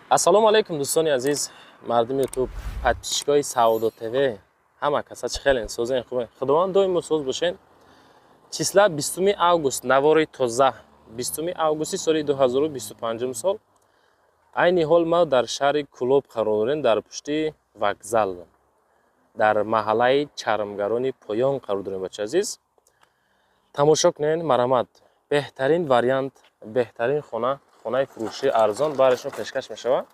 Ассалому алайкум, дӯстони азиз, мардуми Ютуб, подписчикои Саодо ТВ, ҳама каса чӣ хелен, созен, хубен? Худованд доимо соз бошен. Числа 20 август, навори тоза, 20 августи соли 2025 сол. Айни ҳол ма дар шаҳри Кӯлоб қарор дорем, дар пушти вокзал, дар маҳаллаи Чармгарони Поён қарор дорем. Бача азиз, тамошо кунед, марҳамат. Беҳтарин вариант, беҳтарин хона, хонаи фурӯшии арзон барои шумо пешкаш мешавад.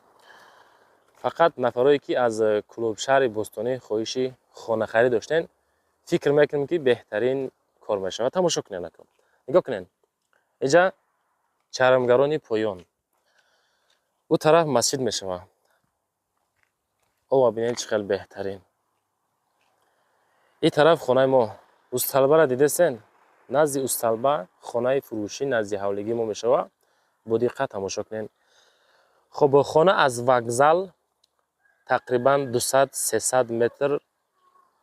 Фақат нафарое, ки аз Кӯлоб, шаҳри бостонӣ, хоҳиши хонахарӣ доштен, фикр мекунем, ки беҳтарин кор мешавад. Тамошо кунед, накун, нигоҳ кунед. Иҷа Чармгарони Поён, ӯ тараф масҷид мешавад. Ова, бинед, чӣ хел беҳтарин. Ин тараф хонаи мо. Усталбара дидесен? Назди усталба хонаи фурӯшӣ, назди ҳавлигии мо мешавад. Бо диққат тамошо кунед. Хоб, хона аз вокзал тақрибан 200-300 метр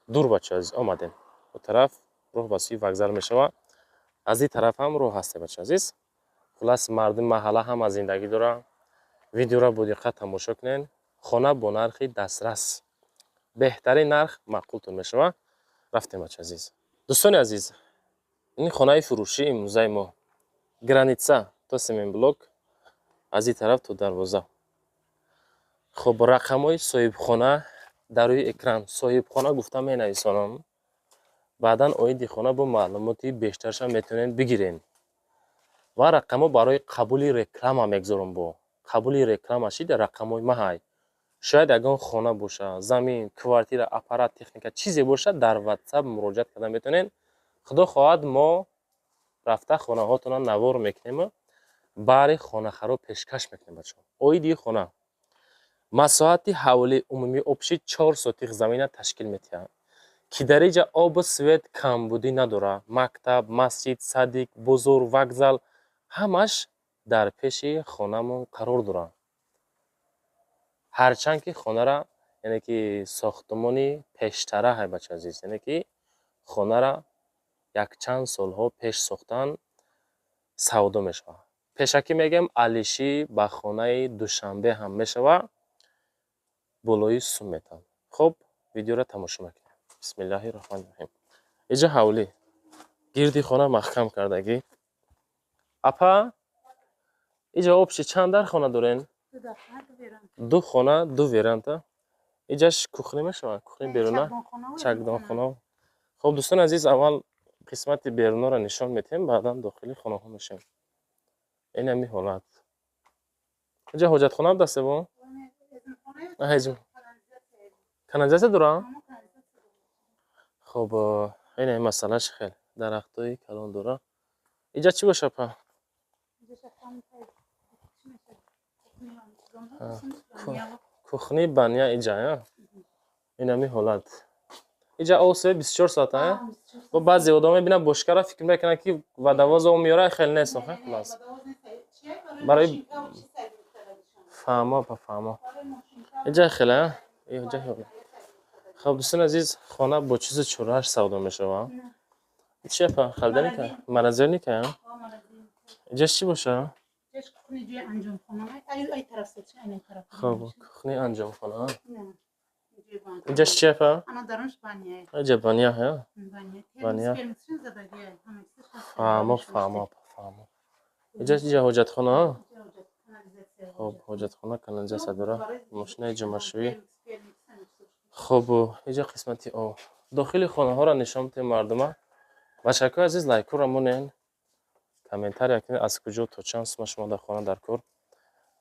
дур. Бача азиз, омадем. О тараф роҳ ба сӯи вокзал мешавад, аз ин тараф ҳам роҳ ҳасте. Бача азиз, хуллас, мардуми маҳалла ҳама зиндагӣ дорад. Видеоро бо диққат тамошо кунед. Хона бо нархи дастрас, беҳтарин нарх, маъқултон мешавад. Рафтем, бача азиз. Дӯстони азиз, ин хонаи фурӯшии имрӯзаи мо, граница то семенблок, аз ин тараф то дарвоза. Хуб, рақамҳои соҳибхона дар рӯи экран. Соҳибхона гуфта менависонам, баъдан оиди хона бо маълумоти бештарша метавонед бигиред. Ва рақамҳо барои қабули реклама мегузорам. Бо қабули реклама шид, рақамҳои маҳай. Шояд ягон хона боша, замин, квартира, аппарат, техника, чизе бошад, дар Ватсап муроҷиат карда метавонед. Худо хоҳад, мо рафта хонаҳотонро навор мекунему баъри хонахаро пешкаш мекунем. Бачаҳо, оиди хона: масоҳати ҳавлӣ умумии общий 4 сотих замина ташкил медиҳад, ки дар инҷа обу свет камбудӣ надорад. Мактаб, масҷид, садик, бозор, вокзал ҳамаш дар пеши хонамон қарор доранд. Ҳарчанд ки хонара, яъне ки сохтмони пештара ҳай, бача азиз, яъне ки хонара якчанд солҳо пеш сохтан, савдо мешавад. Пешакӣ мегӯем, алишӣ ба хонаи Душанбе ҳам мешавад, болои сум метавад. Хуб, видеоро тамошо мекунем. Бисмиллаҳи роҳмани роҳим. Иҷа ҳавлӣ, гирди хона маҳкам кардагӣ. Апа, иҷа общий чанд дар хона дорен? Ду хона, ду веранда. Иҷаш кухня мешавад, кухни беруна, чакдонхона. Хуб, дӯстони азиз, аввал қисмати берунаро нишон медиҳем, баъдан дохили хонаҳо мешавем. Ин ҳами ҳолат. Иҷа ҳоҷатхона дастебо, канализатсия дора. Хуб, ин ҳами масъалаш, хел дарахтҳои калон дора. Иҷа чӣ боша, апа? Кухни, баня иҷа. Ин ҳами ҳолат. Иҷа об, свет 24 соата. Бо баъзе одам мебинад бошкара, фикр мекунад, ки водовоз об меёра. Хеле нест охе. Хулас, барои фаҳмо, па, фаҳмо. Иҷа хеле иҷа. Хуб, дӯстони азиз, хона бо чизу чорааш савдо мешавад. Чи, апа, холодильника, морозильника? Иҷаш чӣ боша? Хуб, кухни, анҷомхона. Иҷаш чи, апа? Иҷа баня, баня. Фаҳмо, фаҳмо, апа, фаҳмо. Иҷа ҳоҷатхона. Хуб, ҳоҷатхона, канализатсия дора, мошинаи ҷомашӯӣ. Хуб, иҷа қисмати об. Дохили хонаҳоро нишон медиҳем мардума. Бачакҳои азиз, лайкҳоро монен, комментария кунед, аз куҷо, то чанд сума шумо дар хона дар кор,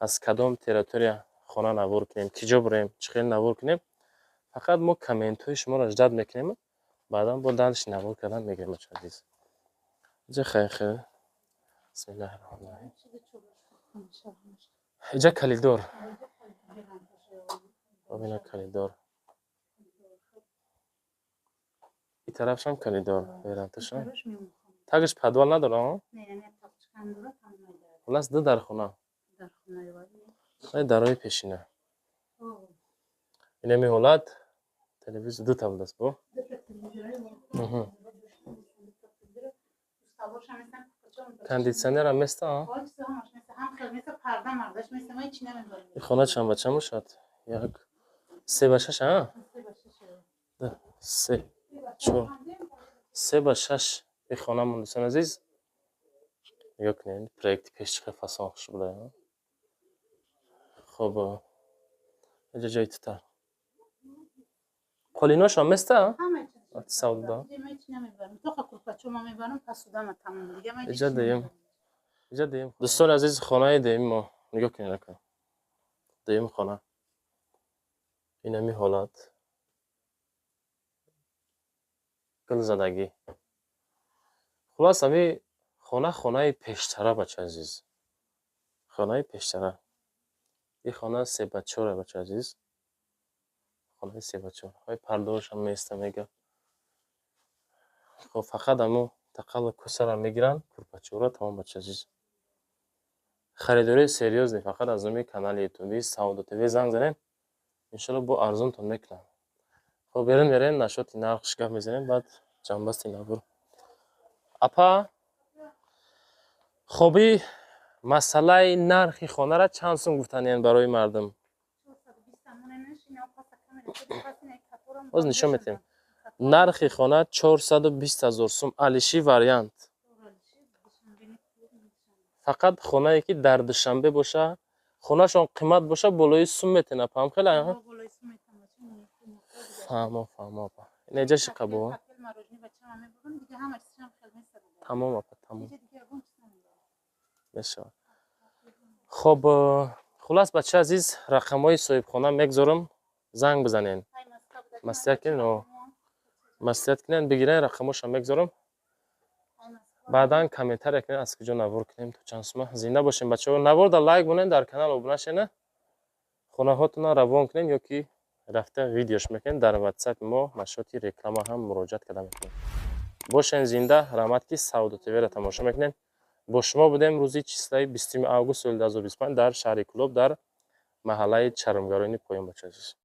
аз кадом территория хона навор кунем, ки ҷо бурем, чӣ хел навор кунем. Фақат мо комментҳои шуморо ждать мекунем, баъдан бо дальше навор кардан мегирем. Бача азиз, иҷа хел хел. Бисмиллаҳи роҳмани роҳим. Иҷа коридор, бибина, коридор. И тарафшам коридор, веранташам. Тагаш подвал надора? Хулас, ду дар хона, дарои пешина. Инами ҳолат. Телевизор дута будааст бо. Кондитсионерам места. Ҳам хел меса, парда мардаш меса, ман ҳеч намебарам. Ин хона чанд ба чанд бошад? Як, се ба шаш, а? Се ба шаш. Ду, се, чор, се ба шаш ин хонамон, дӯстони азиз. Нигоҳ кунед, проекти пеш чӣ қадр фасон хуш буда. Хоб, инҷа ҷои тутар, қолиношам места. Ҳама чиз. Савдо. Ман ҳеч намебарам, тоқа курпачо ман мебарам, пасудама, тамом, дига ман Иҷа дуюм, иҷа дуюм, дӯстони азиз, хонаи дуюми мо. Нигоҳ кунед, ака, дуюм хона инами ҳолат, гулзадагӣ. Хулас, ами хона хонаи пештара, бача азиз, хонаи пештара. Ин хона се ба чора, бача азиз, хонаи се ба чор. Ҳои, пардоашам места, мега. Хоб, фақат амо тақалла кӯсара мегиранд, курпачора, тамом. Бача азиз, харидории серьёзный, фақат аз номи канали ютуби Савдо ТВ занг занед, иншолло бо арзонтон мекунам. Хоб, берем, мерем, насчёти нархш гап мезанем, баъд ҷамъбасти навор. Апа, хоби, масъалаи нархи хонара чанд сум гуфтаниянд барои мардум? Боз нишон метиҳем. Нархи хона 420 000 сум, алиши вариант. Фақат хонае ки дар Душанбе боша, хонашон қимат боша, болои сум метена, паҳм хеле. Фаҳмо, фаҳмо, апа. Инеҷаши қабо тамом, апа, тамом мешавад. Хоб, хулас, бача азиз, рақамҳои соҳибхона мегзорам, занг бизанен, маслиҳат кунен, маслиҳат кунен, бигирен. Рақамҳошам мегзорам, баъдан комментария кунед, аз куҷо навор кунем, то чанд сума. Зинда бошем, бачаҳо. Наворда лайк монед, дар канал обуна шена, хонаҳотона равон кунед ё ки рафта видеош мекунед. Дар ватсапи мо насчёти реклама ҳам муроҷиат карда метавонед. Бошен зинда. Раҳмат, ки Савдо ТВро тамошо мекунед. Бо шумо будем рӯзи числаи 20 август соли 2025 дар шаҳри Кӯлоб, дар маҳаллаи Чармгарони Поён, бача азиз.